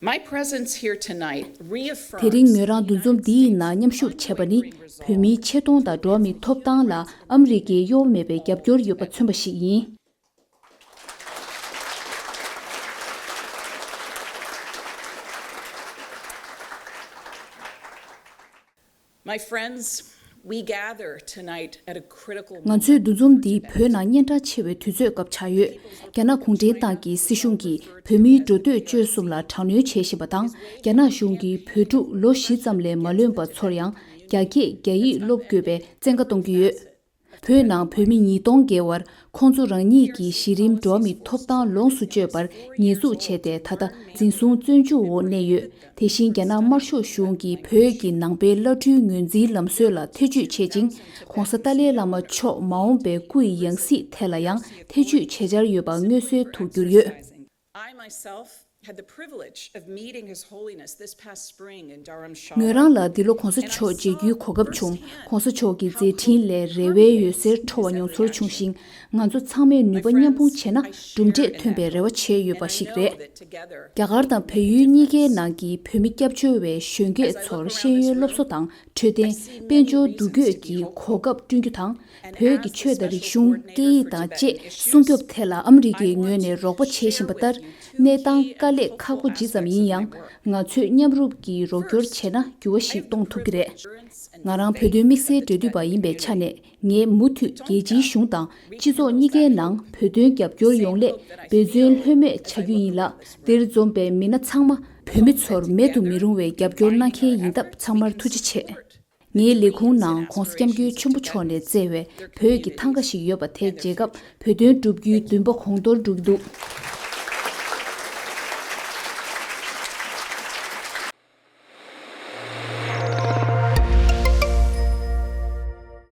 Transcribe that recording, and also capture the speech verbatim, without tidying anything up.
My presence here tonight reaffirms དེ་རིང་ངོས་རང་འདུ་འཛོམས་འདིའི་ནང་མཉམ་ཞུགས་བྱས་པ་ནི། བོད་མིའི་ཆེ་མཐོང་དང་འགྲོ་བ་མིའི་ཐོབ་ཐང་ལ་ཨ་མི་རི་ཀའི་གཡོ་བ་མེད་པའི་རྒྱབ་སྐྱོར་ཡོད་པ་མཚོན་པ་ཞིག་ཡིན། My friends, we gather tonight at a critical ང་ཚོའི་འདུ་འཛོམས་འདི་བོད་ནང་སྙན་གྲགས་ཆེ་བའི་དུས་ཚོད་སྐབས་ཆགས་ཡོད། རྒྱ་ནག་གུང་ཁྲན་ཏང་གི་སྲིད་གཞུང་གིས་བོད་མིའི་འགྲོ་སྡོད་སྤྱོད་གསུམ་ལ་དྲག་གནོན་བྱེད་བཞིན་པ་དང་། རྒྱ་ནག་གཞུང་གིས་བོད་ཕྲུག་ལོ་བཞི་ཙམ་ལས་མ་ལོན་པ་ཚོར་ཡང་རྒྱ་སྐད་རྒྱ་ཡིག་སློབ་དགོས་པའི་བཙན་བཀའ་གཏོང་གི་ཡོད། བོད་ནང་བོད་མི་ཉིས་སྟོང་བརྒལ་བར་ཁོང་ཚོ་རང་ཉིད་ཀྱི་གཞི་རིམ་འགྲོ་བ་མིའི་ཐོབ་ཐང་ལོངས་སུ་སྤྱོད་པར་ཉེས་འཛུགས་བྱས་ཏེ། ད་ལྟ་འཛིན་བཟུང་བཙོན་འཇུག་འོག་གནས་ཡོད། དེ་བཞིན་རྒྱ་ནག་དམར་ཤོག་གཞུང་གིས་བོད་ཀྱི་ནང་པའི་བླ་སྤྲུལ་ངོས་འཛིན་ལམ་སྲོལ་ལ་ཐེ་ཇུས་བྱེད་ཅིང་། ྋགོང་ས་ཏཱ་ལའི་བླ་མ་མཆོག་མ་འོངས་པའི་སྐུ་ཡི་ཡང་སྲིད་ཐད་ལ་ཡང་ཐེ་ཇུས་བྱེད་འཆར་ཡོད་པ་མངོན་གསལ་དུ་གྱུར་ཡོད། I myself had the privilege of meeting His Holiness this past spring in Dharamshala. ངོས་རང་ལ་འདི་ལོ་ྋགོང་ས་མཆོག་མཇལ་རྒྱུའི་གོ་སྐབས་བྱུང་། ྋགོང་ས་མཆོག་གི་མཛད་འཕྲིན་ལས་རེ་བའི་འོད་ཟེར་འཕྲོ་བ་མྱོང་ཚོར་བྱུང་ཞིང་། ང་ཚོ་ཚང་མས་ནུས་པ་མཉམ་སྤུངས་བྱས་ན་གྲུབ་འབྲས་ཐོན་པའི་རེ་བ་བྱས་ཡོད་པ་ཞིག་རེད། རྒྱ་གར་དང་བལ་ཡུལ་གཉིས་ཀའི་ནང་གི་བོད་མི་སྐྱབས་བཅོལ་བའི་གཞོན་སྐྱེས་ཚོར་ཤེས་ཡོན་སློབ་གསོ་དང་འཕྲོད་བསྟེན། དཔལ་འབྱོར་འདུ་འགོད་ཀྱི་གོ་སྐབས་བསྐྲུན་རྒྱུ་དང་། བོད་ཀྱི་ཆོས་དང་རིག་གཞུང་། སྐད་ཡིག་དང་བཅས་སྲུང་སྐྱོབ་ཐད་ལ་ཨ་མི་རི་ཀའི་ངོས་ནས་རོགས་པ་བྱེད་བཞིན་པ་ལྟར། གནས་སྟངས་དཀའ་ལས་ཁག་པོ་ཇི་ཙམ་ཡིན་ཡང་། ང་ཚོས་མཉམ་རུབ་ཀྱིས་རོགས་སྐྱོར་བྱས་ན་འགྱུར་བ་ཞིག་གཏོང་ཐུབ་ཀྱི་རེད། ང་རང་བོད་དོན་དམིགས་བསལ་འབྲེལ་མཐུད་པ་ཡིན་པའི་ཆ་ནས། ངས་མུ་མཐུད་རྒྱལ་སྤྱིའི་གཞུང་དང་སྤྱི་ཚོགས་གཉིས་ཀའི་ནང་བོད་དོན་རྒྱབ་སྐྱོར་ཡོང་སླད་འབད་བརྩོན་ལྷོད་མེད་བྱ་རྒྱུ་ཡིན་ལ། འདིར་འཛོམས་པའི་མི་སྣ་ཚང་མ་བོད་མི་ཚོར་མེད་དུ་མི་རུང་བའི་རྒྱབ་སྐྱོར་གནང་མཁན་ཡིན་སྟབས་ཚང་མར་ཐུགས་རྗེ་ཆེ། ངའི་ལས་ཁུངས་ནང་ྋགོང་ས་ྋསྐྱབས་མགོན་ཆེན་པོ་མཆོག་ནས་བསྩལ་བའི་བོད་ཀྱི་ཐང་ག་ཞིག་ཡོད་པ་དེ་མཇལ་སྐབས་བོད་དོན་བསྒྲུབ་རྒྱུའི་འདུན་པ་གོང་མཐོར་འགྲོ་གི་འདུག